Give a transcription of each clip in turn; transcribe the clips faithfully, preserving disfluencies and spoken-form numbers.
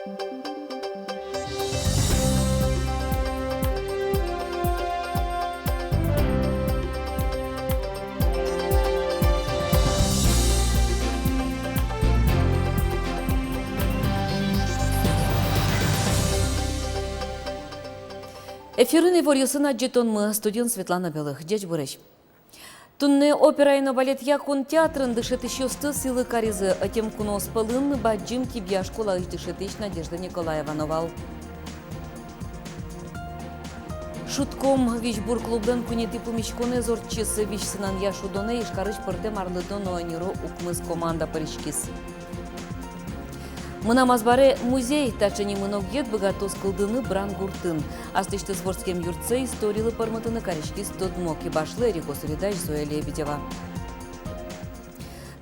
Эфирын иворъёсын адӟытонмы, студиын Светлана Белых. Ӟечбуресь! Туннэ операен но балетъя кун театрын дышетӥсьёсты сӥлы каризы. Ӧтем куноос пӧлын бадӟым Кибья школаысь дышетӥсь Надежда Николаева но вал. «Шудком» визьбур клублэн куинетӥ пумиськонэз ортчиз. Визь сынанъя шудонэ Ижкарысь пӧртэм арлыдо но ӧнеро укмыс команда пыриськиз. «Мынам азбаре музей» — таӵе нимын огъет быгатоз кылдыны Брангуртын. Аслэсьтыз вордскем юртсэ историлы пӧрмытыны кариськиз тодмо кибашлы, эрико суредась Зоя Лебедева.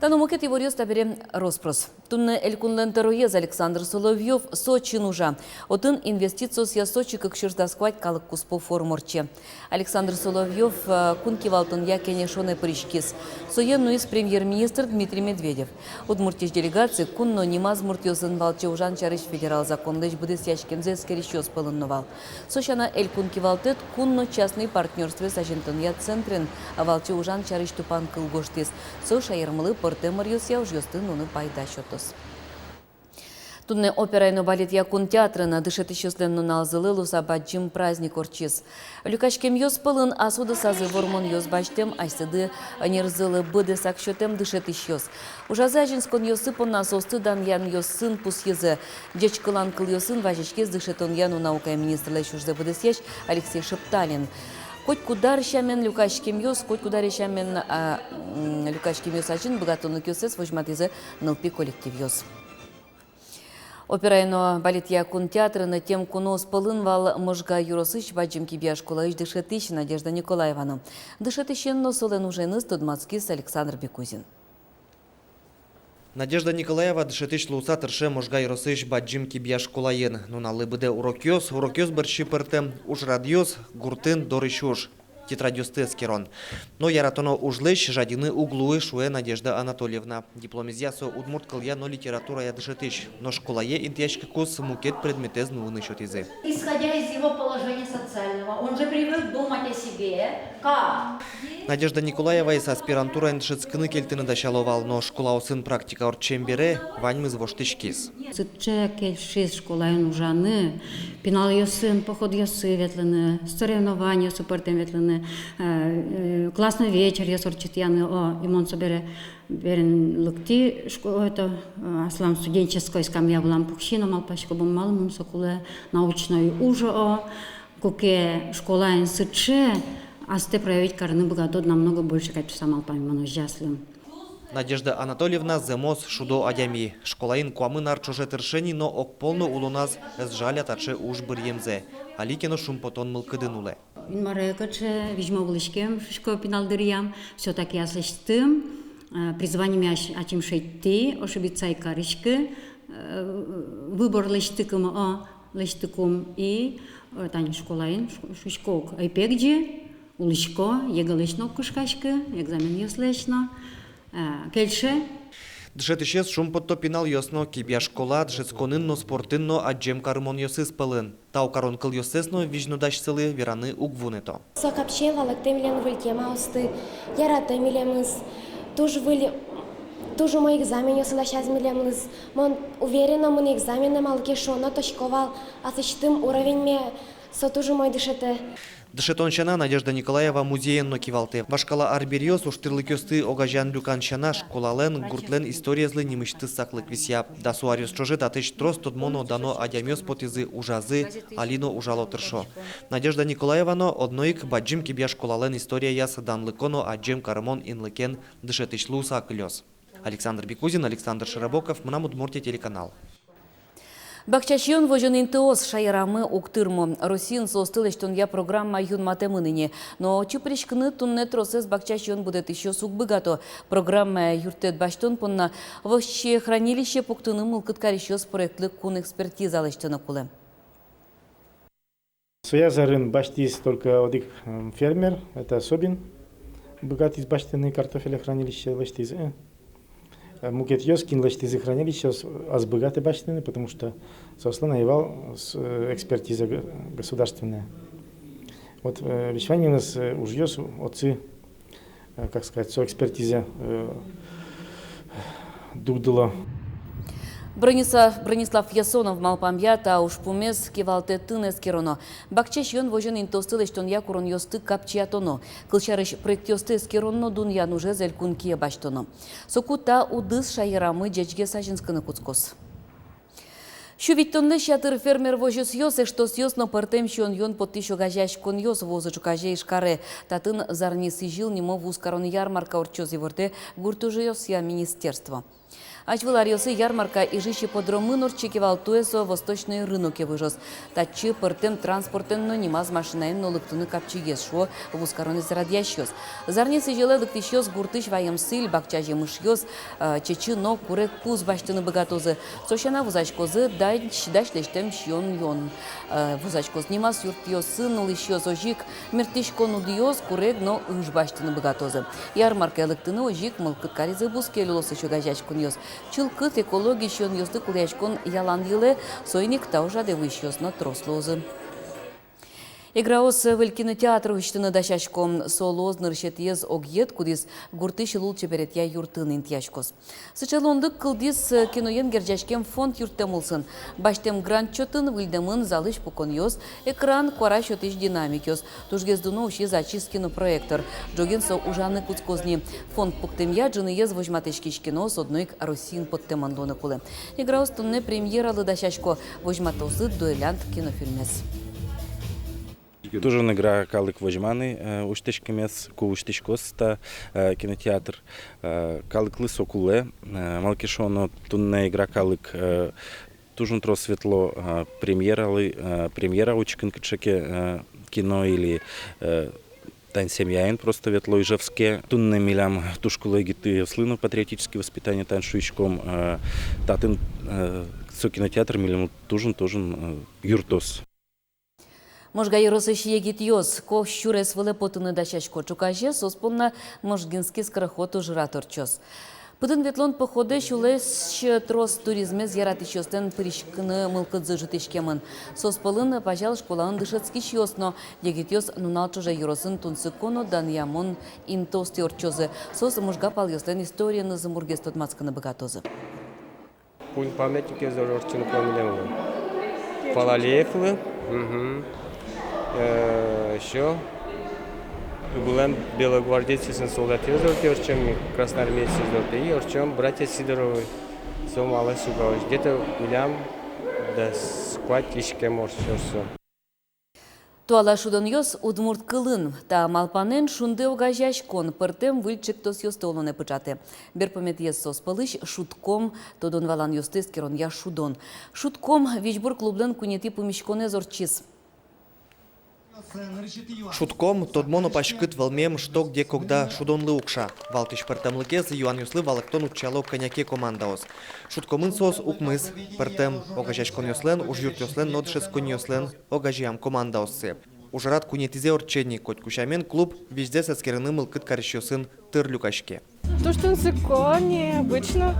Та но мукет иворъёс табере рос-прос. Туннэ элькунлэн тӧроез Александр Соловьёв Сочиын ужа. Отын «Инвестициосъя Сочи кык сюрс дас куать» калык куспо форум ортче. Александр Соловьёв, э, кун кивалтонъя кенешонэ пыриськиз. Сое нуиз премьер-министр Дмитрий Медведев. Удмуртиысь делегаци кун но нимаз муртъёсын валче ужан сярысь федерал законлэсь быдэсъяськемзэ эскерисьёс пӧлын но вал. Со сяна, элькун кивалтэт кун но частный партнёрствоез азинтонъя центрен валче ужан сярысь тупан кыл гожтӥз. Со шаермылы пӧртэм ӧръёсъя ужъёсты нуыны пайда сётоз. Туннэ операен но балетъя кун театрын дышетӥсьёслэн нуналзылы луыса бадӟым праздник ортчиз. Люкаськемъёс пӧлын ас удысазы вормонъёс басьтэм, асьсэды ӧнерзылы быдэсак сётэм дышетӥсьёс. Ужазы азинсконъёссы понна соосты данъянъёсын пусйизы. Ӟечкылан кылъёсын вазиськиз дышетонъя но наукая министрлэсь ужзэ быдэсъясь Алексей Шепталин. Котькуд ар сямен люкаськемъёс, котькуд ар сямен, а, м, люкаськемъёс азьын быгатонлыкъёссэс возьматӥзы нылпи коллективъёс. Операен но балетъя кун театрын ӧтем куноос пӧлын вал Можга ёросысь Бадӟым Кибья школаысь дышетӥсь Надежда Николаева но. Дышетӥсен но солэн уженыз тодматскиз Александр Бекузин. Надежда Николаева дышетӥсь луыса тырше Можга ёросысь Бадӟым Кибья школаын. Нуналлы быдэ урокъёс, урокъёс бӧрсьы пӧртэм ужрадъёс гуртын, дорысь уж, тетрадьёсты эскерон. Но яратоно ужлэсь жадьыны уг луы, шуэ Надежда Анатольевна. Дипломезъя со удмурт кылъя но литературая дышетӥсь. Но школае интыяськыкуз мукет предметэз нуыны сётӥзы. Исходя из его положения социального, он же привык думать о себе, как. Надежда Николаеваез аспирантураын дышетскыны кельтыны дасяло вал, но школаосын практика ортчем бере ваньмыз воштӥськиз. Сыӵе кельшиз школаын ужаны, пиналъёсын походъёсы ветлыны, соревнованиосы пӧртэм ветлыны, э, э, классной вечеръёс ортчытъяны, о, и мон собере берен лыктӥ шко-, это, э, аслам студенческой скамья вылам пукси но малпасько, бон малы мыным со кулэ научной уж, о, куке школаын сыӵе, астэ проявить карыны быгатод намного больше кадь шуса малпамъёс мынам озьы аслым. Надежда Анатольевна зэмос шудо адями. Школаын куамын ар ӵоже тырше ни, но огпол но улоназ ӧз жаля таӵе уж быръемзэ. Али ке но шумпотон мылкыдын улэ. Инмаре кыӵе визьмо вылӥськем, шуисько, пинал дыръям, всё-таки аслэсьтым, э, призваниме ась-, ачим шедьтӥ, ошибиться ик кариськы, э, выбор лэсьтыкум, о, лэсьтыкум и, э, тани школаын, шу-, шуисько ук, ӧй пегӟы, улӥсько, ЕГЭ-лэсь но кышкаськы, экзаменъёслэсь но, э, кельше. Дышетӥсез шумпотто пиналъёс но. Кибья школа дышетсконын но, спортын но адӟем карымонъёсыз пӧлын. Тау карон кылъёссэс но визьнодасьсылы вераны уг вунэто. Со капчиен валэктэ милем выль темаосты, яратэ милемыз, туж выль, туж умой экзаменъёсы ласяз милемыз. Мон уверена, мынэ экзаменэ, малы ке шуоно, тодӥсько вал, аслэсьтым уровеньме со туж умой дышетэ. Дышетон сяна Надежда Николаева музеен но кивалтэ. Вашкала арбериос ужтӥрлыкъёсты огазеян люкан сяна школалэн, гуртлэн историезлы нимысьтыз саклык висъя. Дасо аръёс ӵоже татысь трос тодмо но дано адямиос потӥзы, ужазы, али но ужало, тыршо. Надежда Николаева но одно ик Бадӟым Кибья школалэн историяяз данлыко но адӟем карымон инлыкен дышетӥсь луыса акылёз. Александр Бекузин, Александр Широбоков, «Мынам Удмуртие» телеканал. Бакча сиён возён интыос шаерамы уг тырмо. Россиын соосты лэсьтонъя программа юнматэмын ини. Но отчы пыриськыны туннэ тросэз бакча сиён будэтӥсьёс уг быгато. Программая юрттэт басьтон понна овощехранилище пуктыны мылкыд карисьёс проектлы кун экспертиза лэсьтыны кулэ. Соя азьын басьтӥз только одӥг, м, фермер, это Собин. Быгатӥз басьтыны, картофелехранилище лэсьтӥз, э. Мукетъёс, кин лэсьтӥзы хранилищеос, ӧз быгаты басьтыны, потому что соослэн ӧй вал с-, э, экспертиза г-, государственная. Вот, э, весь вань нимыз, э, ужъёс отчы, э, как сказать, со экспертиза, э, дугдыло. Бронислав, Бронислав Ясонов малпамъя, та ужпумез кивалтэтын эскероно. Бакча сиён возён интыосты лэсьтонъя куронъёсты капчиятоно. Кылсярысь, проектъёсты эскерон но дунъян ужез элькун кие басьтоно. Соку та удыс шаерамы ӟечгес азинскыны кутскоз. Сю витьтонлэсь ятыр фермер возёсъёс, эштосъёс но пӧртэм сиён-юон поттӥсь огазеяськонъёс вуозы ӵуказе Ижкаре. Татын «Зарни сӥзьыл» нимо вузкарон ярмарка ортчоз, ивортэ гурт ужъёсъя министерство. Азьвыл аръёсы ярмарка Ижысь ипподромын ортче ке вал, туэ со «Восточный рыноке» выжоз. Татчы пӧртэм транспортэн но, нимаз машинаен но лыктыны капчигес, шуо вузкаронэз радъясьёс. «Зарни сӥзьылэ» лыктӥсьёс гуртысь ваем сӥль, бакча емышъёс, э, чечы но курег пус басьтыны быгатозы. Со сяна вузаськозы дась, дась лэсьтэм сиён-юон, э, вузаськоз. Нимаз юртъёсын улӥсьёс озьы ик мерттӥськон удъёс, курег но ыж басьтыны быгатозы. Ярмаркае лыктыны озьы ик мылкыд каризы бускель улосысь огазеяськонъёс. Чылкыт экологи сиёнъёсты кулэяськон ялан йылэ, соин ик та ужрадэ вуисьёс но трос луозы. Эграос выль кинотеатр усьтыны дасясько. Со луоз нырысетӥез огъет, кудӥз гуртысь лулчеберетъя юртын интыяськоз. Сыӵе луонлык кылдӥз киноен герӟаськем фонд юрттэм улсын. Басьтэм грант чотын выльдэмын залысь пуконъёс, экран, куара сётӥсь динамикъёс. Тужгес дуно усиз ачиз кинопроектор. Ӝоген со ужаны кутскоз ни. Фонд пуктэмъя ӝыныез возьматӥськись киноос одно ик Россиын поттэмын луыны кулэ. Эграос туннэ премьералы дасясько. Возьматозы «Дуэлянт» кинофильмез. Туж ик ӧй гера калык возьманы, э, усьтӥськемез, ку усьтӥськоз та, э, кинотеатр. Э, калыклы со кулэ, э, малы ке шуоно, туннэ ӧй гера калык, э, туж ик трос ветло, э, премьералы, э, премьера учкыны кыӵе ке, э, кино или, э, тань семьяен просто ветло Ижевске. Туннэ милям туж кулэ егитъёслы но патриотическое воспитание, тань шуиськом, э, татын, э, со кинотеатр милемлы туж ик, туж ик, э, юрттоз. Можга ёросысь егитъёс кос сюрес вылэ потыны дасясько. Ӵуказе соос понна «Можгинский скороход» ужрад ортчоз. Пыдын ветлон походэ сюлэсь трос туризмез яратӥсьёслэн пыриськыны мылкыдзы ӝутӥськемын. Соос пӧлын Пазял школаын дышетскисьёс но. Егитъёс нунал ӵоже ёросын тунсыко но данъямон интыосты ортчозы. Соос Можга палъёслэн историенызы мургес тодматскыны быгатозы. Куинь памятникез ортчыны кулэ милемлы. Фалалеевлы. Мгм. Э, ещё ыбылэм белогвардеецъёслэн солдатъёсыз доры ортчом, красноармеецъёсыз доры, и ортчом братья Сидоровы. Со малы сугаось. Где-то милям дас куать иськем ортчоз со. Туала шудонъёс удмурт кылын. Та малпанэн «Шунды» огазеяськон пӧртэм выль ӵектосъёсты улонэ пыӵатэ. Берпуметӥез соос пӧлысь «Шудком» тодон-валанъёсты эскеронъя шудон. «Шудком» Визьбур клублэн куинетӥ пумиськонэз ортчиз. «Шудком» тодмо но паськыт вӧлмем «Что? Где? Когда?» шудонлы укша. Валтӥсь пӧртэмлыкез — юанъёслы валэктон утчало кӧня ке командаос. «Шудкомын» соос укмыс: пӧртэм огазеяськонъёслэн, ужъюртъёслэн но дышетсконниослэн огазеям командаоссы. Ужрад куинетӥзэ ортче ни. Котьку сямен, клуб визьзэс эскерыны мылкыд карисьёсын тыр люкаське. Туж тунсыко, необычно,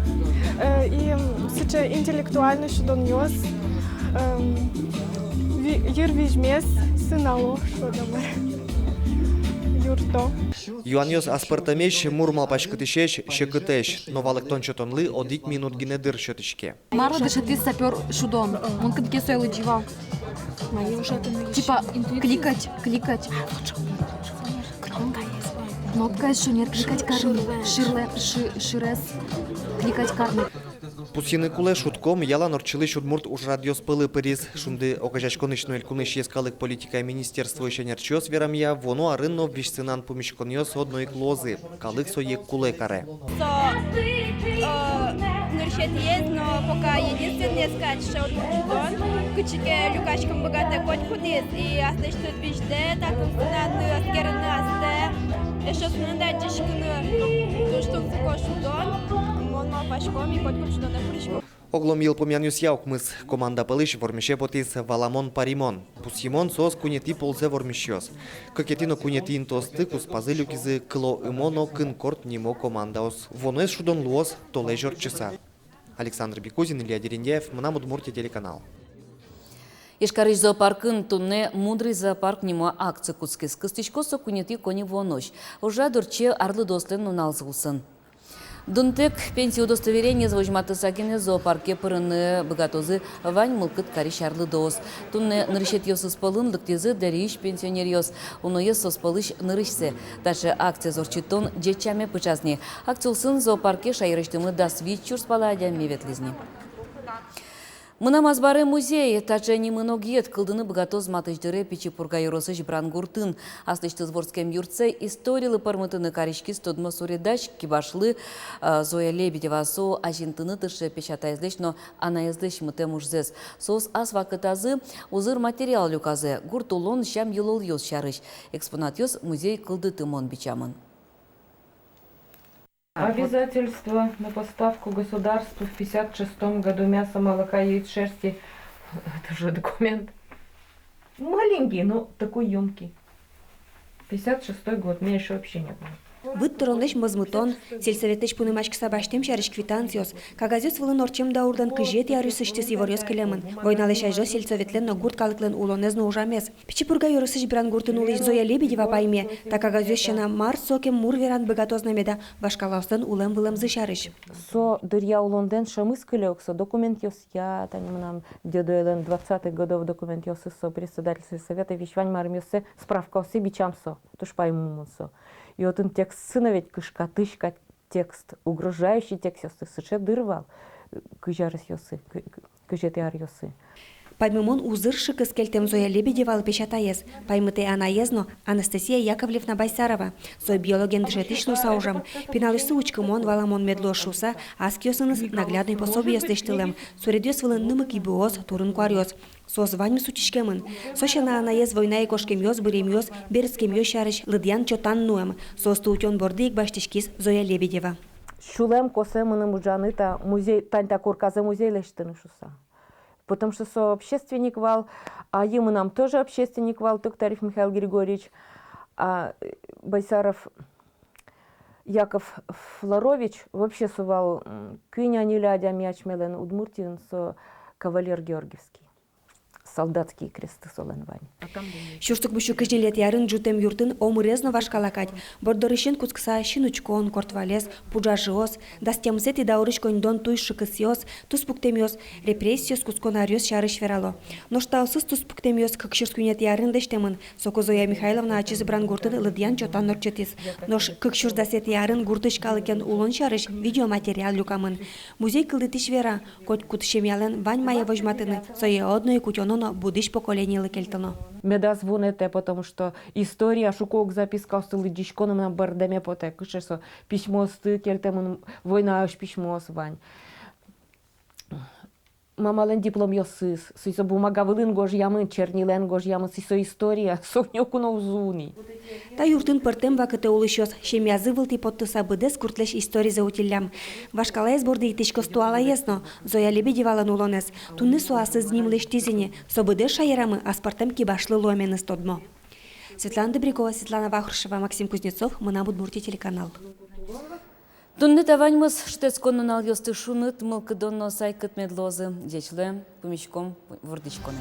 э, и сыӵе интеллектуальной шудонъёс, эм, ви-, йырвизьмес сынало, шуод-а мар, юртто. Юанъёс аспӧртэмесь, мур малпаськытӥсесь, секытэсь. Но валэктон сётонлы одӥг минут гинэ дыр сётӥське. Мар дышетӥз сапёр шудон? Мон кытын ке сое лыдӟи вал. Типа кликать, кликать. Кнопкаез. Кнопкаез шонер кликать карыны. Шырлы, шы-, шырез кликать карыны. Пусйыны кулэ, «Шудком» ялан ортчылӥсь удмурт ужрадъёс пӧлы пыриз. «Шунды» огазеяськонысь но элькунысь йӧскалык политикая министерствоысь ӧнерчиос верамъя, вуоно арын но визь сынан пумиськонъёс одно ик луозы. Калык сое кулэ каре. Со, э, нырысетӥез, но пока единственный, скажем, удмурт шудон, кытчы ке люкаськыны быгатэ котькудӥз, и аслэсьтыд визьдэ татын сынаны, эскерыны астэ, эшшо сынаны адӟиськыны. Туж тунсыко шудон, мон малпасько, ми котькуд шудонэ пыриськом. Оглом йылпумъянъёсъя укмыс команда пӧлысь вормисе потӥз «Валамон, паримон». Пусйымон соос куинетӥ ползэ вормисьёс. Кыкетӥ но куинетӥ интыосты куспазы люкизы «Кыло ымо но кын корт» нимо командаос. Вуоноез шудон луоз толэзь ортчыса. Александр Бекузин, Илья Дерендяев, «Мынам Удмуртие» телеканал. Ижкарысь зоопаркын туннэ «Мудрый зоопарк» нимо акция кутскиз. Кыстӥськоз со куинетӥ коньывуонозь. Ужрад ортче арлыдоослэн нуналзы улсын. Дунтэк пенсия удостоверениез возьматыса гинэ зоопарке пырыны быгатозы вань мылкыд карись арлыдоос. Туннэ нырысетӥосыз пӧлын лыктӥзы Дэриысь пенсионеръёс. Уноез соос пӧлысь нырысьсэ. Таӵе акциез ортчытон ӟеч сяме пыӵаз ни. Акция улсын зоопарке шаерысьтымы дас вить сюрс пала адями ветлӥз ни. «Мынам азбаре музей» — таӵе нимын огъет кылдыны быгатоз матысь дыре Пичи Пурга ёросысь Брангуртын. Аслэсьтыз вордскем юртсэ историлы пӧрмытыны кариськиз тодмо суредась, кибашлы, э, Зоя Лебедева. Со азинтыны тырше песятаезлэсь но анаезлэсь мытэм ужзэс. Соос ас вакытазы узыр материал люказы гурт улон, сям-йылолъёс сярысь. Экспонатъёс музей кылдытымон бичамын. Обязательство на поставку государству в пятьдесят шестом году мяса, молока, яиц, шерсти. Это же документ. Маленький, но такой ёмкий. Пятьдесят шестой год, меня ещё вообще не было. Быд тыронлэсь мозмытон, сельсоветлэсь пунымаськыса басьтэм сярысь квитанциос, кагазъёс вылын ортчем даурлэн кызетӥ аръёсысьтыз иворъёс кылемын. Войналэсь азьло сельсоветлэн но гурт калыклэн улонэз но ужамез. Пичи Пурга ёросысь Брангуртын улӥсь Зоя Лебедева пайме, та кагазъёс сяна мар сокем мур вераны быгатоз на меда вашкалаослэн улэм-вылэмзы сярысь. Со дыръя улонлэн шӧмыз кыле ук со документъёсъя, тани мынам дедоелэн двадцатых годов документъёсыз, со председатель сельсовета, весь вань марымъёссэ, справкаоссэ бичам со, туж паймымон со. И отын текстсы но ведь кышкатӥсь кадь текст, угрожающий текстъёссы сыӵе дыр вал, кызь аресъёсы, кы-, кы-, кызетӥ аръёсы. Паймымон узыр шыкыс кельтэм Зоя Лебедевалы песятаез, паймытэ анаез но, Анастасия Яковлевна Байсарова. Со биологиен дышетӥсь луыса ужам. Пиналъёсты учкымон, валамон мед луоз шуыса, ас киосыныз наглядной пособиос лэсьтылэм. Суредъёс вылын нымы-кибыос, турын-куаръёс. Соос ваньмыз утиськемын. Со сяна анаез войнае кошкемъёс, быремъёс, берытскемъёс сярысь лыдъян-чотан нуэм. Соосты утён борды ик басьтӥськиз Зоя Лебедева. Сюлэм косэ мыным ужаны та музей, тань та корказэ музей лэсьтыны шуыса. Потому что со общественник вал, а и мынам тоже общественник вал, Токтарев Михаил Григорьевич, а, э, Байсаров Яков Флорович, вообще со вал, м, куинь-ньыль адями асьмелэн Удмуртиын, со кавалер Георгиевский. Солдатские кресты солэн вань. Сюрс укмыссю кызь ньылетӥ арын ӝутэм юртын омырез но вашкала кадь. Борддорысен кутскыса синучкон, кортвалес, пуджажыос, дас тямысэтӥ даурысь коньдон туй шыкысъёс, туспуктэмъёс, репрессиос кутскон аръёс сярысь верало. Нош таосыз туспуктэмъёс кык сюрс куинетӥ арын лэсьтэмын. Соку Зоя Михайловна ачиз Брангуртын лыдъян-чотан ортчытӥз. Нош кык сюрс дасэтӥ арын гуртысь калыкен улон сярысь видеоматериал люкамын. Музей кылдытӥсь вера, котькуд семьялэн вань мае возьматыны, сое одно ик утёно но будӥсь поколениелы кельтоно. Медаз вунэтэ, потому что история, шуко ук запискаосты лыдӟисько но, мынам бӧрдэме потэ, кыӵе со письмоосты кельтэмын, войнаысь письмоос вань. Мамалэн дипломъёсыз, сӥзё бумага вылын гожъямын, чернилаен гожъямын, сӥзё история, со нокуно уз вуы ни. Та юртын пӧртэм вакытэ улӥсьёс, семьязы вылтӥ поттыса, быдэс гуртлэсь историзэ утиллям. Вашкалаез борды итӥськоз туалаез но, Зоя Лебедевалэн улонэз. Туннэ со аслыз ним лэсьтӥз ини, со быдэс шаерамы аспӧртэм кибашлы луэменыз тодмо. Светлана Добрякова, Светлана Вахрушева, Максим Кузнецов, «Мынам Удмуртие» телеканал. Туннэ та ваньмыз. Шутэтскон нуналъёсты шуныт, мылкыдон но сайкыт мед луозы. Ӟеч луэ, пумиськом, вордӥськом.